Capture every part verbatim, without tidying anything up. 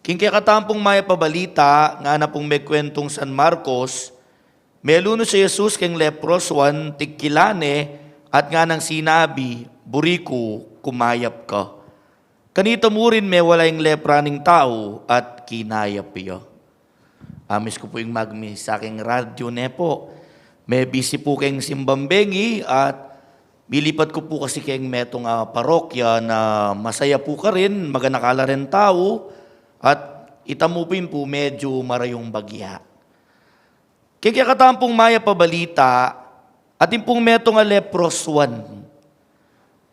King kekatamung mayap a balita, ngana pung mekuentong San Marcos, melunus i Jesus keng leproswan, tigkilan ne, at nganang sinabi, "Buri ku, kumayap ka." Kanita murin mewala ing lepra ning tau at kinayap ya. Amis ku pu ing magmisa keng radyo ne pu. Mebisi pu keng simbang bengi at milipat ku pu kasi keng metung a parokya na masaya pu karin, maganaka la ring tau, at ita mu pin pu medyu marayung bagya. Keng kekatamung mayap a balita, atin pung metung a leproswan.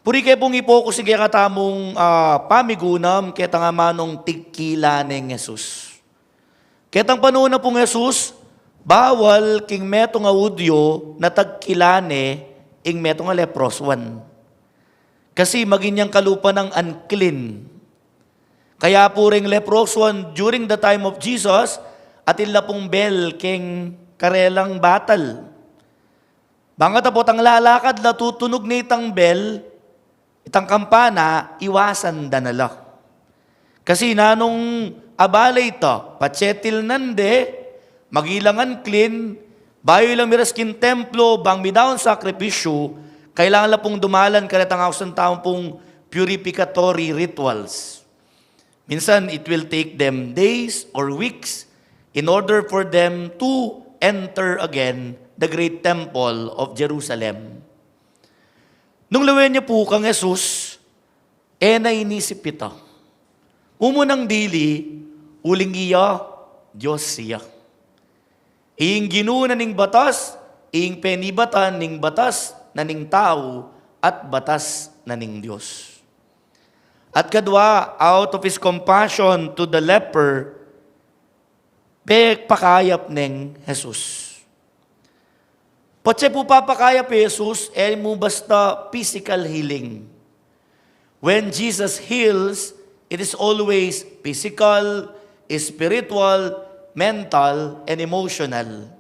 Buri ke pung i-focus ing kekatamung, ah, pamigunam, ketang amanung tigkilan neng Jesus. Ketang panaun na pung Jesus, bawal king metung a Hudyo na tagkilan ne ing metung a leproswan. Kasi maging yang kalupa nang unclean. Kaya pu reng leproswan during the time of Jesus, atin la pung bell keng karelang batal. Bang ata potang lalakad la tutunug ne itang bell, itang kampana, iwasan da na la. Kasi nanung abala ita, patse tilnan de, maging lang unclean, bayu lang miras king templo, bang midaun sakripisyu, kailangan la pung dumalan karetang ausan tamu pung purificatory rituals. Minsan, it will take them days or weeks in order for them to enter again the great temple of Jerusalem. Nung lawen yu pu kang Jesus, e na inisip ita. Mumunang dili, uling iya, Dios ya. Ing Ginu na ning batas, ing penibatan ning batas na ning tau, at batas na ning Dios. At kadwa, out of his compassion to the leper, pepakayap neng Jesus. Patse pu papakayap i Jesus, e mu basta physical healing. When Jesus heals, it is always physical, spiritual, mental, and emotional.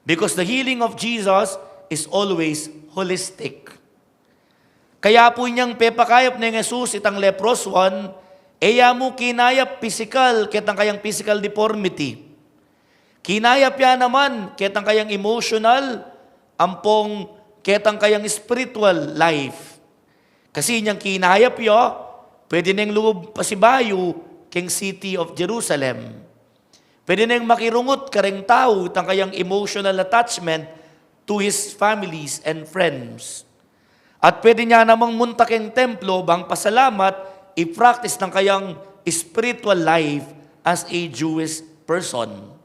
Because the healing of Jesus is always holistic. Kaya pu inyang pepakayap neng Jesus itang leproswan, e ya mu kinayap pisikal, ketang kayang physical deformity. Kinayap ya naman, ketang kayang emotional, ampong ketang kayang spiritual life. Kasi inyang kinayap ya, pwede neng lumub pasibayu keng city of Jerusalem. Pwede neng makirungut kareng tau, itang kayang emotional attachment to his families and friends. At pwede ya namang munta keng templo bang pasalamat, i-practice itang kayang spiritual life as a Jewish person.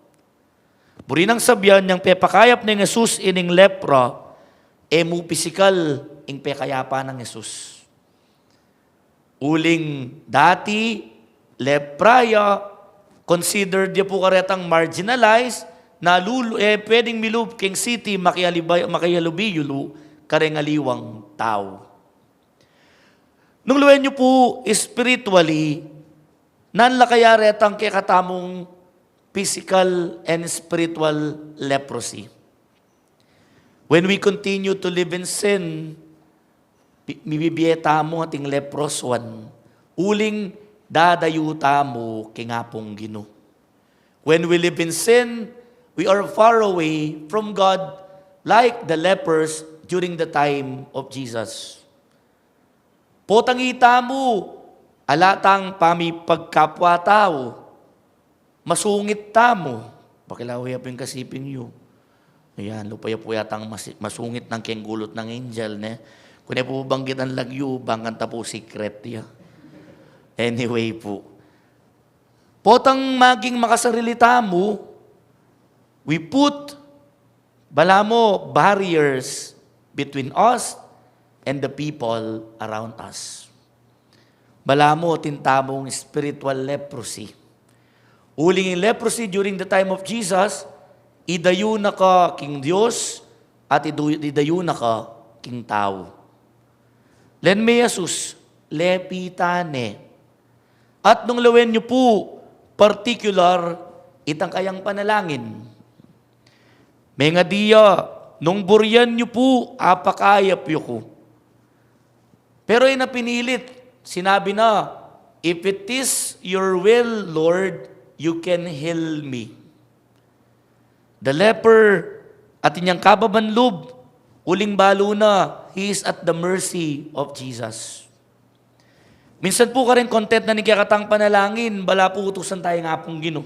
Buri nang sabian inyang pepakayap neng Jesus ining lepra, e mu pisikal ing pekayapan nang Jesus. Uling dati, lepra ya, considered ya pu karetang marginalized, na lulu-, e pwedeng milub keng city, makialiba-, makialubi yulu kareng aliwang tau. Nung lawen yu pu spiritually, nanu la kaya retang kekatamung physical and spiritual leprosy? When we continue to live in sin, pi-, mibibie tamu ating leproswan, uling dadayu tamu keng Apung Ginu. When we live in sin, we are far away from God like the lepers during the time of Jesus. Potang itamu, ala tang pamipagkapwa tau, masungit tamu. Pakilawe ya pu ing kasiping yu. Ayan, lupa ya pu yatang masi-, masungit nang keng gulut nang angel, ne? Kung e pu banggitan lagyu, banggan ta pu secret ya. Anyway pu. Potang maging makasarili tamu, we put balamu barriers between us and the people around us. Balamu atin tamung spiritual leprosy. Uling ing leprosy during the time of Jesus, idayu na ka king Dios at idu-, idayu na ka king tau. Len me Jesus, lepitan ne. At nung lawen yu pu, particular, itang kayang panalangin. Mengadi ya, nung burian yu pu, apakayap yu ku. Pero e na pinilit, sinabi na, "If it is "Your will, Lord, you can heal me." The leper, atin yang kababan lub, uling balu na, he is at the mercy of Jesus. Minsan pu kareng content na ning kekatang panalangin, bala pu utusan taya ning Apung Ginu.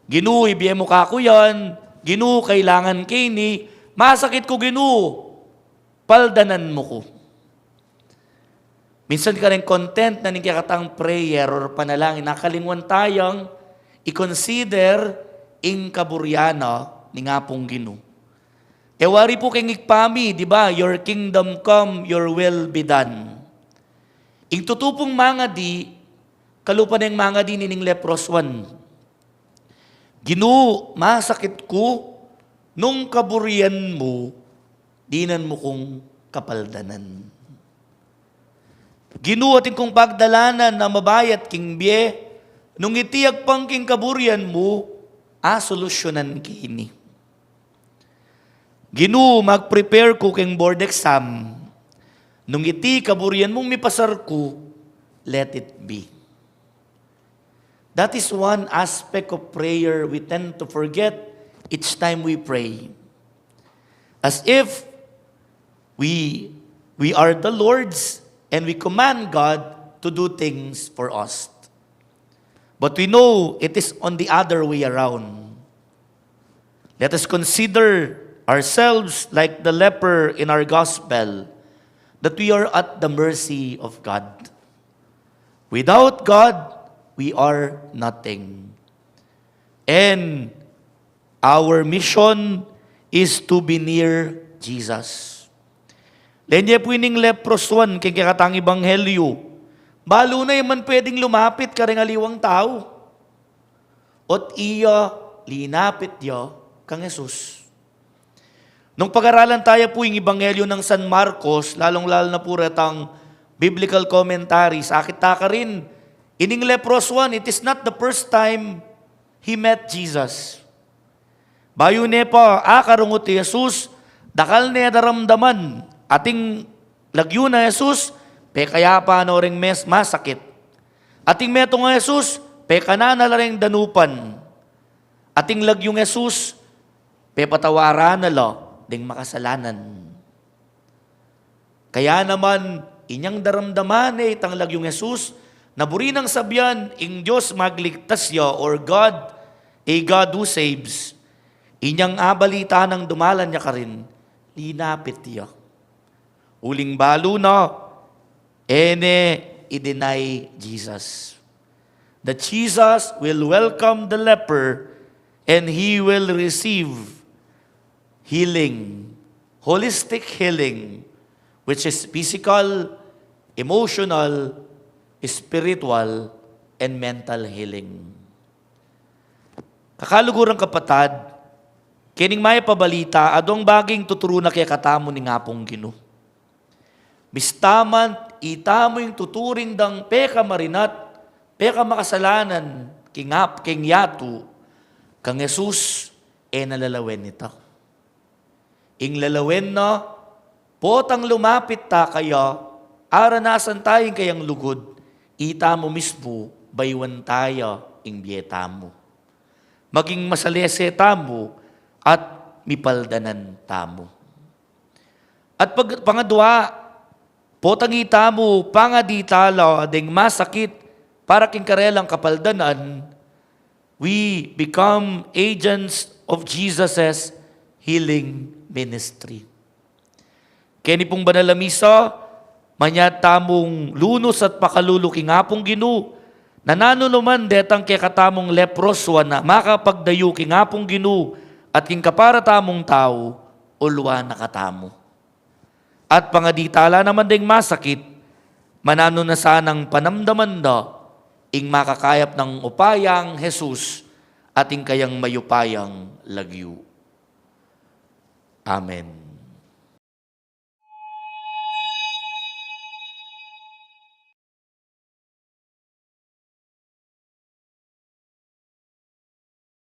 "Ginu, ibie mu kaku yan. Ginu, kailangan ke ini. Masakit ku, Ginu. Paldanan mu ku." Minsan kareng content na ning kekatang prayer or panalangin, akalingwan tayang i-consider ing kaburian na ning Apung Ginu. E wari pu keng Ibpa mi, di ba? "Your kingdom come, your will be done." Ing tutu pung mangadi, kalupa na ing mangadi ning leproswan. "Ginu, masakit ku, nung kaburian mu, dinan mu kung kapaldanan. Ginu, atin kung pagdalanan a mabayat king bie, nung iti agpang king kaburian mu, asolusyonan ke ini. Ginu, mag-prepare ku king board exam, nung iti kaburian mung mipasar ku, let it be." That is one aspect of prayer we tend to forget each time we pray. As if we, we are the Lord's and we command God to do things for us. But we know it is on the other way around. Let us consider ourselves like the leper in our gospel, that we are at the mercy of God. Without God, we are nothing. And our mission is to be near Jesus. Lawen ye pu ining leproswan keng kekatang ebanghelyo. Balu na e man pwedeng lumapit kareng aliwang tau. Ot iya, linapit ya kang Jesus. Nung pag-aralan taya pu ing Ebanghelyo nang San Marcos, lalung-lalu na pu retang biblical commentaries, akit ta karin, ining leproswan, it is not the first time he met Jesus. Bayu ne pa akarungut i Jesus, dakal ne daramdaman, ating lagyu na Jesus, pekayapa na reng mes-, masakit. Ating metung a Jesus, pekanan na la reng danupan. Ating lagyung Jesus, pepatawaran na la deng makasalanan. Kaya naman, inyang daramdaman ne itang lagyung Jesus, na buri nang sabian, ing Dios magligtas ya, or God, a God who saves. Inyang abalita nang dumalan ya karin, linapit ya. Uling balu na, e ne i-deny Jesus. That Jesus will welcome the leper and he will receive healing, holistic healing, which is physical, emotional, spiritual, and mental healing. Kakalugurang kapatad, kening mayap a balita, adwang baging tuturu na kekatamu ning Apung Ginu. Bista man, itamu ing tuturing dang pekamarinat, pekamakasalanan, king ap-, king yatu, kang Jesus, e na lalawen ita. Ing lalawen na, potang lumapit ta kaya, aranasan ta ing kayang lugud, itamu mismu, bayuan taya ing bie tamu. Maging masalese tamu, at mipaldanan tamu. At pag-, pangadwa, potang itamu pangadi tala deng masakit para king karelang kapaldanan, we become agents of Jesus's healing ministry. Keni pung banal a misa, manyad tamung lunus at pakalulu king Apung Ginu, na nanu naman detang kekatamung leproswan a makapagdayu king Apung Ginu at king kapara tamung tau, ulwan na katamu. At pangadi tala naman deng masakit, mananu na sanang panamdaman da ing makakayap nang upayang Jesus at ing kayang mayupayang lagyu. Amen.